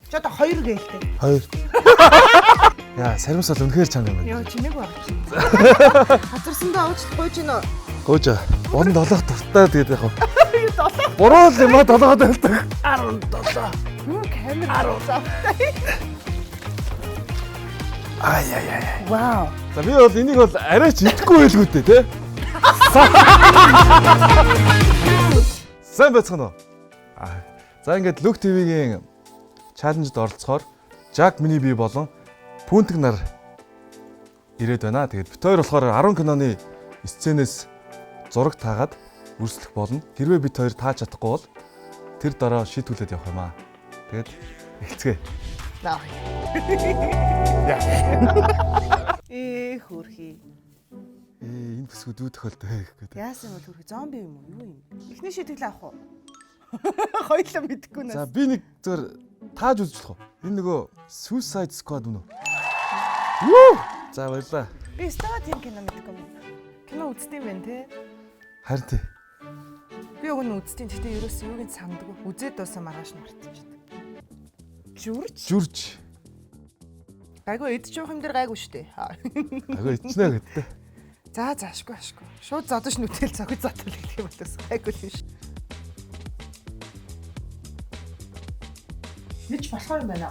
Чи одоо хоёр гэлтэй. Хоёр. Яа, саримс бол үнэхээр чанга юм байна. Йоо, чимээг баг чи. Хазарсандаа уучлах гуйж гинөө. Гооч. Бон долоох дуртай тэгээд яг. Долоо. Буруу л юм а долоогод байлдаг. 17. Юу камер 10. Ай яй яй. Вау. За би бол энийг бол арай ч идэхгүй байлгүй дээ, тэ? Сайн байцгаана уу? Аа, за ингээд Look TV-гийн challenge-д оролцохоор Jack Mini би болон Пүнтэг нар ирээд байна. Тэгээд бит хоёр болохоор 10 киноны сценээс зураг таагаад өрсөлдөх болно. Хэрвээ бит хоёр тааж чадахгүй бол тэр дараа шийтгүүлээд явах юм аа. Тэгээд эхэлцгээе. За. Ээ хөрхий. Ээ энэ бүсгүүд юу тохиолдов вэ гэх гэдэг. Яасан бол хөрхий зомби юм уу? Юу юм? Эхний шийтгэл авах уу? Хоёлаа мэдэхгүй За нэ. би нэг зөвөр тааж үзэж болох уу? Энэ нөгөө Suicide Squad үнэ үү? Юу? За баярлаа. Би стаа тийм кино мэдэхгүй юм. Кино үздэг юм байна те. Харин тий. Би уг нь үздэг. Гэхдээ ерөөс юуг нь санддаг. Үзээд дуусаа маргааш нь мартчихдаг. Зүрч. Зүрж. Гайгүй идэж явах юм дээр гайгүй шүү дээ. Гайгүй ичнэ гэдэг. За заашгүй ашгүй. Шууд зодож нүтэл цогц зотол гэх юм бол бас гайгүй юм шиг. Мэдж болохоор юм байна.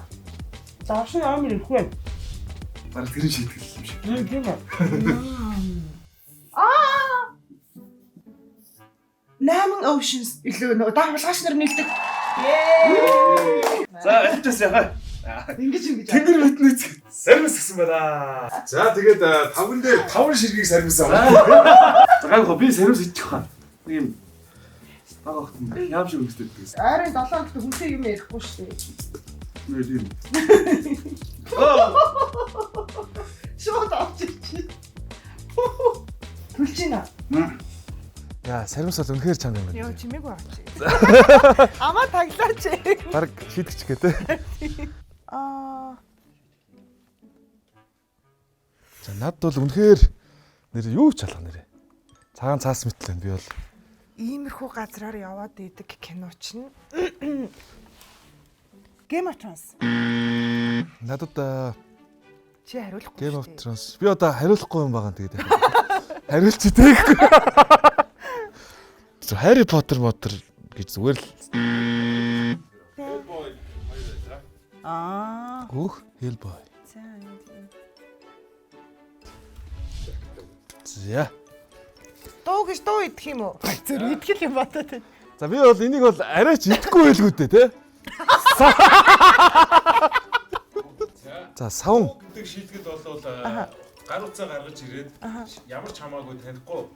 Доош нь амар их байна. Бараг тэрэн шийтгэл юм шиг. Тийм үү. Аа! Найман Oceans илүү нөгөө даавлгаач нар нийлдэг. За альчаас яхаа. Ингэж ингэж. Тэнгэр мэднэ сармис гэсэн байна. За тэгээд тавган дээр таван ширхгийг сармис аваа. За гайгүй би сармис идчих хаа. Нэг юм бага хот яам шиг өмсдөг гэсэн. Ойрын 7 хоногт хүнтэй юм ярихгүй шүү дээ. Үгүй юм. Шууд авч ирчих. Түлж гинэ. Яа, сармис бол үнэхээр чанга юм байна. Йоо чимээг авч. Амаа таглаач. Бараг шийтгэж гээ те. Аа. За над бол үнэхээр нэр юу ч алга нэрээ. Цагаан цаас мэтлэн би бол Иймэрхүү газраар яваад идэг кино чинь Game of Thrones. надад Чи хариулахгүй Game of шүү дээ. Thrones. Би одоо хариулахгүй юм байгаа юм тэгээд. Хариулч идэхгүй. Зөв Harry Potter Motter гэж зүгээр л Аа. өөх Hellboy. За. За. Дуу гэж дуу идэх юм уу? Зүр идэх юм бодоод байна. За би бол энийг бол арай ч идэхгүй байлгүй дээ те. За савн гэдэг шийтгэл бол гар утсаа гаргаж ирээд ямар ч хамаагүй танихгүй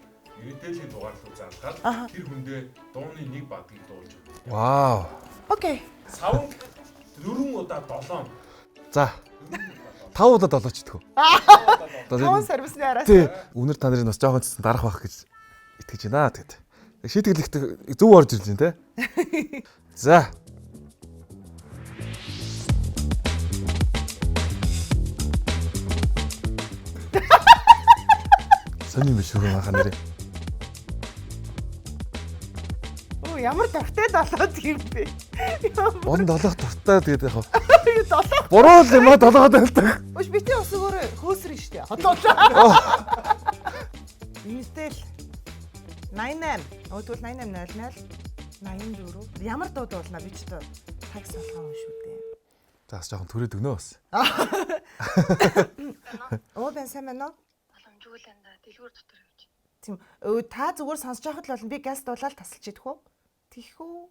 Unitel-ийн дугаар руу залгаад тэр хүндээ дууны нэг бадгийг дуулж өгнө. Вау. Окей. Савн дөрвөн удаа 7. За. Тав удаа долооч идэх үү? Таван сервисний араас. Тий. Үнэр та нарын бас жоохон цэцэн дарах байх гэж итгэж байна тэгэд. Шийтгэл ихтэй зөв орж ирж байна те. За. Сони юм биш үү маха нэрээ. Оо ямар дуртай долоод юм бэ? Бон долоох дуртай тэгээд яг Долоо. буруу л юм а долоогод байлдаг. Өш би тий бас өөр хөөсрөн шүү дээ. Хотлоо. Unitel 88. Өөдвөл 8800 84. Ямар дуу дуулна би ч одоо такс болгоом юм шүү дээ. За бас жоохон түрээд өгнө бас. Оо бэн сайн байна уу? Боломжгүй л энэ дэлгүүр дотор явж. Тийм. Өө та зүгээр сонсож байхад л болно. Би газ дуулаад тасалж идэх үү? Тийх үү?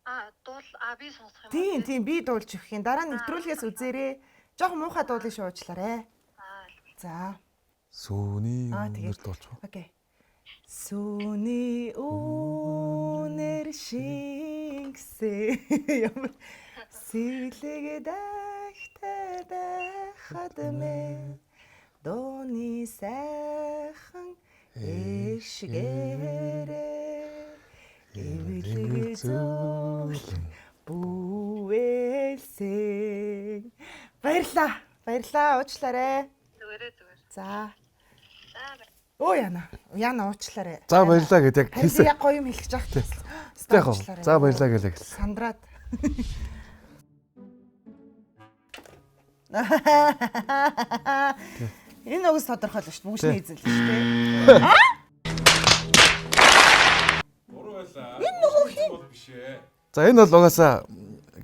Аа дуул аа би сонсох юм. Тийм, тийм би дуулж өгөх юм. Дараа нь нэвтрүүлгээс үзээрэй. Жохон муухай дуулыг шуучлаарэ. Аа За. Сүүний Аа, үнэр тэгээд. дуулчих. Окей. Сүүний үнэр шингсэ ямар сэвлэг дахтай байхад мэ дууны сайхан эшгэрэ эвлэг зөөлөн бүүвэлсэн. Баярлаа. Баярлаа. Уучлаарай. зүгээрээ зүгээр. За. За баяр. Өө яна. Яна уучлаарай. За баярлаа гэд яг Харин би хэлсэн. яг гоё юм хэлэх гэж байгаа. Тэг яг. За баярлаа гэж яг хэлсэн. Сандраад. Энэ угс тодорхой л шүү дээ. Бүгшний эзэн л шүү дээ. Буруу байлаа. Энэ нөгөө хин бол биш ээ. За энэ бол угаасаа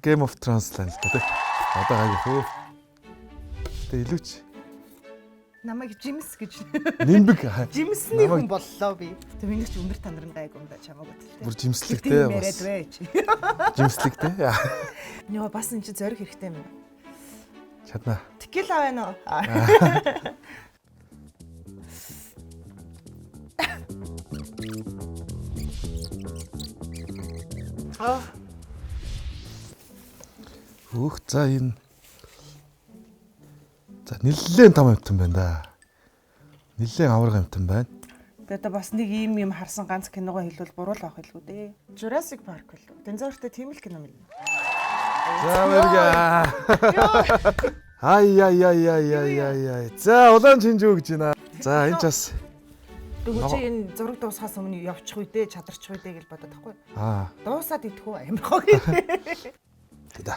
Game of Thrones л байна л да тий. Одоо гайгүй хөө. Тэ илүүч Намайг Жимс гэж. нимбэг Жимсний Намайг- хүн боллоо би. Тэг миний ч өндөр танарн гайгүй юм да чамайг бодлоо. Бүр жимслэг те яриад бас. байж. Жимслэг те. Йоо бас энэ чи зориг хэрэгтэй юм. Чадна. Текила байна уу? Аа. Хөөх за энэ За нэлээд том амтан байна да. Нэлээд аварга амтан байна. Тэгээд одоо бас нэг ийм юм харсан ганц киногоо хэлвэл буруу л авах хэлгүй дээ. Jurassic Park л. Динозавртай тийм л кино юм. За мэрга. Ай яй яй яй яй яй яй. За улаан чинжүү гэж байна. За энэ ч бас Тэгвэл чи энэ зураг дуусахаас өмнө явчих үү дээ, чадарчих үү дээ гэж бодоод тахгүй. аа Дуусаад идэх үү амар хоо гэдэг. тэдэ.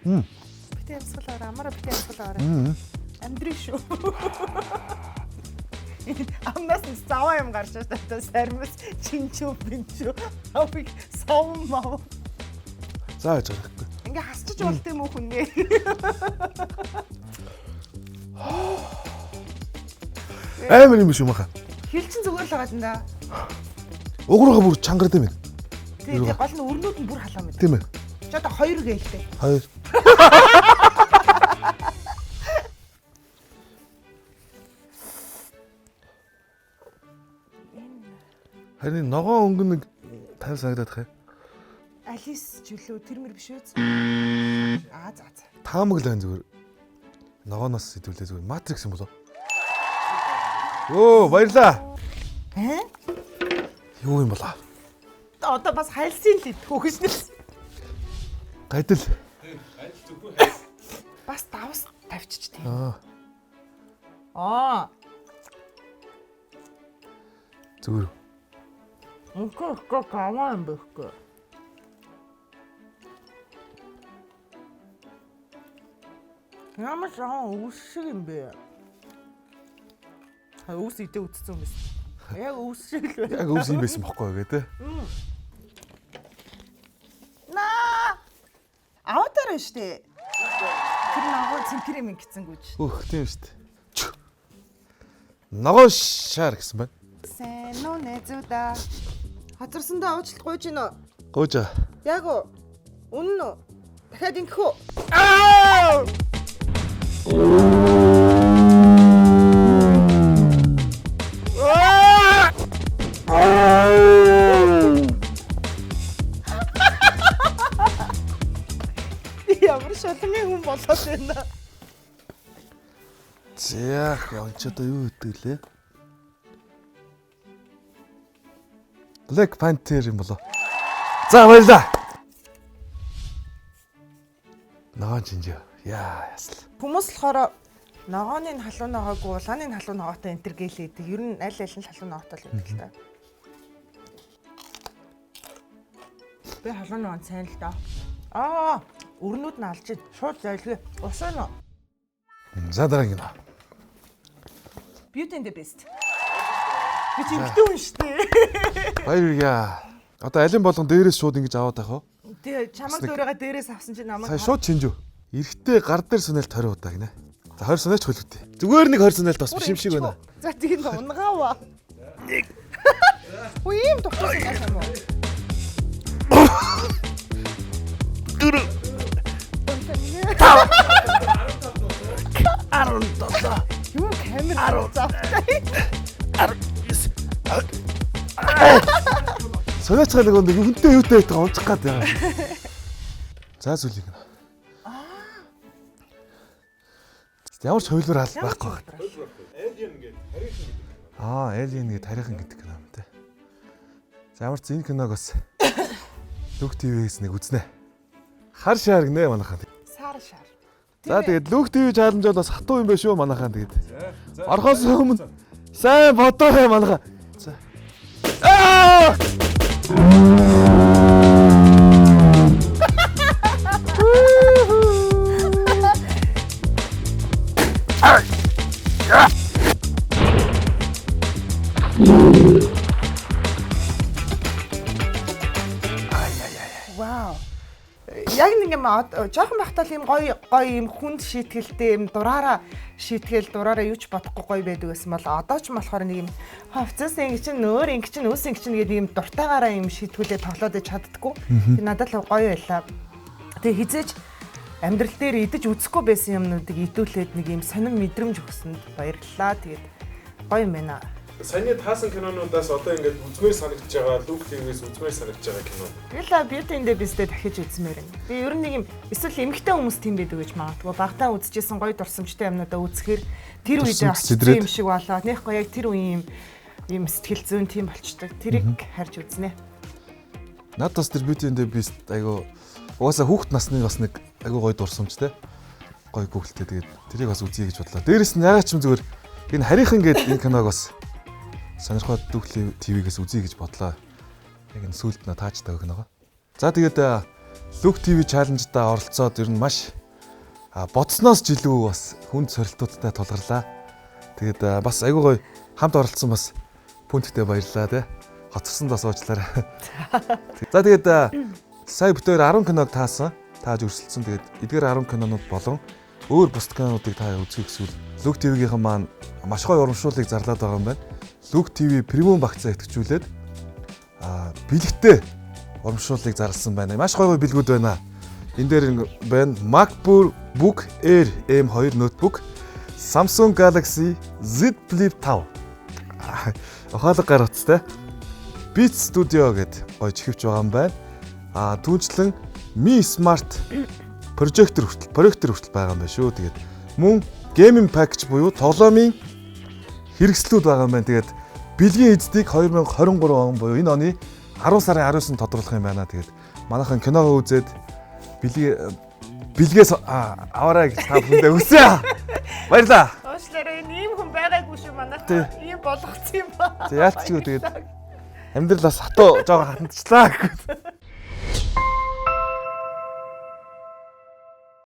Битээ амьсгал аваа, амаараа битээ амьсгал аваарай. Амьдрын шүү. Амнаас нь заваа юм гарч байна. Одоо сармис, чинчүү, бинчүү, авыг сов мав. За гэж байгаа. Ингээ хасчиж болд юм уу хүнээ? Амар юм шүү маха. Хил чин зүгээр л байгаа юм да. Угрууга бүр чангард юм. Тий, тий, гол нь өрнүүд нь бүр халуун мэт. Тийм ээ. Чи одоо хоёр гэлтэй. Хоёр. Харин ногоон өнгө нэг тань санагдаад хай. Алис ч үлээ тэр мэр биш үү? Аа за за. Таамаг л байна зүгээр. Ногооноос сэтгүүлээ зүгээр Матрикс юм болоо. Өө баярлаа. Аа? Юу юм болоо? Одоо бас хайлсын л идэх үү гэж нэ. Гайдал. Гайдал зөвхөн хайс. Бас давс тавьчих тийм. Аа Аа. зүгээр. Үгүй үгүй гаваа юм бэхгүй. Ямар жоон өвс шиг юм бэ? А өвс идэ үтцсэн юм байсан. Яг өвс шиг л байна. Яг өвс юм байсан бохгүй юу гэ тэ. Наа. Аватар байна штэ. Тэр ногоон цэнхэр юм ингэсэн гүж. Өөх тийм шүү дээ. Чү. Ногоон шар гэсэн байна. Сайн уу нэзүүдаа. Хоцорсондоо уучлалт гуйж гинөө. Гуйжа. Яг уу? Үнэн үү? Дахиад ингэх үү? Аа! Ямар шулмын хүн болоод байна. За он ч одоо юу гэдэг лээ? Black Panther юм болоо. За баярлаа. Ногоон чинжээ. Яа ясал. Хүмүүс болохоор ногооны нь халуун ногоогүй, улааны нь халуун ногоотой энэ төр гэлээдэг. Ер нь аль аль нь халуун ногоотой л байдаг л та. Би халуун ногоон сайн л доо. Аа, өрнүүд нь алж ид. Шууд зайлгүй. Ус уу? За дараагийн кино. Beauty and the Beast. Би чи эмгтэн хүн шүү дээ. Баяр яа. Одоо алин болгон дээрээс шууд ингэж аваад байх уу? Тэгээ чамайг дөөрөөгөө дээрээс авсан чинь намайг Сая шууд чинжүү. Эрэхтэй гар дээр сүнэлт 20 удаа гинэ. За 20 сүнэлт хөлөвтэй. Зүгээр нэг 20 сүнэлт бас биш юм шиг байна. За тийм унгаава. Нэг. Үгүй ийм дутуу юм уу? 4 5 17 Юу камер завтай. 19 Сониоцгаа нэг нэг хүнтэй юутай байдаг унчих гад яа. За зүйлийг. Ямар ч хувилбар аль байхгүй байна. Alien гэдэг харийнхан гэдэг. Аа, Alien гэдэг тарийнхан гэдэг кино юм те. За ямар ч энэ киног бас Лүк ТV-ээс нэг үзнэ. Хар шар гинэ манайхан. Сар шар. За тэгээд Лүк ТV challenge бол бас хатуу юм байна шүү манайхан тэгээд. За. Орхоос өмнө сайн бодоорой манайхан. За. Аа! ингээм жоохон байхдаа л ийм гоё гоё ийм хүнд шийтгэлтэй ийм дураараа шийтгэл дураараа юу ч бодохгүй гоё байдаг гэсэн бол одоо ч болохоор нэг юм хувцас ингэ чинь нөөр ингэ чинь өөс ингэ чинь гэдэг ийм дуртайгаараа ийм шийтгүүлээ тоглоод иж чаддаггүй. Тэг надад л гоё байлаа. Тэг хизээж амьдрал дээр идэж үзэхгүй байсан юмнуудыг идүүлээд нэг ийм сонин мэдрэмж өгсөнд баярлалаа. Тэгээд гоё юм байна. Саяны таасан кинонуудаас одоо ингээд үзмээр санагдж байгаа, Look TV-с үзмээр санагдж байгаа кино. Тэгэл Beauty and the Beast-тэй дахиж үзмээр байна. Би ер нь нэг юм эсвэл эмэгтэй хүмүүс тийм байдаг гэж магадгүй. Багтаа үзчихсэн гоё дурсамжтай юмнуудаа үзэхээр тэр үедээ Дурсамж очсон сэдрээд. юм шиг болоо. Нэх гоё яг тэр үеийн юм сэтгэл зүйн тийм болчдөг. Тэрийг харж үзнэ. Надад бас тэр Beauty and the Beast айгу угаасаа хүүхэд насны бас нэг айгу гоё дурсамж те. Гоё гүгэлтэй, тэгээд тэрийг бас үзье гэж бодлоо. Дээрэс нь ягаад ч юм зүгээр энэ харийнхан гээд энэ киног бас сонирхоод Look TV-гээс үзье гэж бодлоо. Яг энэ сүүлд на таачтай киногоо. За, тэгээд Look TV challenge-да оролцоод ер нь маш бодсноос ч илүү бас хүнд сорилтуудтай тулгарлаа. Тэгээд бас айгу гоё хамт оролцсон бас пүнтгтэй баярлалаа те. Хоцорсон бас уучлаарай. За, тэгээд сая бид хоёр 10 киног таасан. Тааж өрсөлдсөн. Тэгээд эдгээр 10 кинонууд болон өөр бусад кинонуудыг та үзэхийг хүсвэл Look TV-гийнхэн маань маш гоё урамшууллыг зарлаад байгаа юм байна. Look TV Premium багцаа идэвхжүүлээд бэлэгтэй урамшууллыг зарласан байна. Маш гоё гоё бэлгүүд байна. Энэ дээр байна MacBook Book Air M2 notebook, Samsung Galaxy Z Flip 5. Ухаалаг гар утастай. Beats Studio гэдэг гоё чихвч байгаа юм байна. Түүнчлэн Mi Smart проектор хүртэл байгаа юм байна шүү. Тэгээд мөн gaming package буюу тоглоомын хэрэгслүүд байгаа юм байна. Тэгээд бэлгийн эздийг 2023 он буюу энэ оны 10 сарын 19-нд тодруулах юм байна. Тэгээд манайхан киногоо үзээд бэлгээс аваарай гэж та бүхэндээ хүсье. Баярлалаа. Уучлаарай, энэ ийм хүн байгаагүй шүү манайх. Тий. Ийм болгоцсон юм ба. За, яалтчгүй тэгээд амьдрал бас хатуу жоохон хатанчлаа гэхгүй.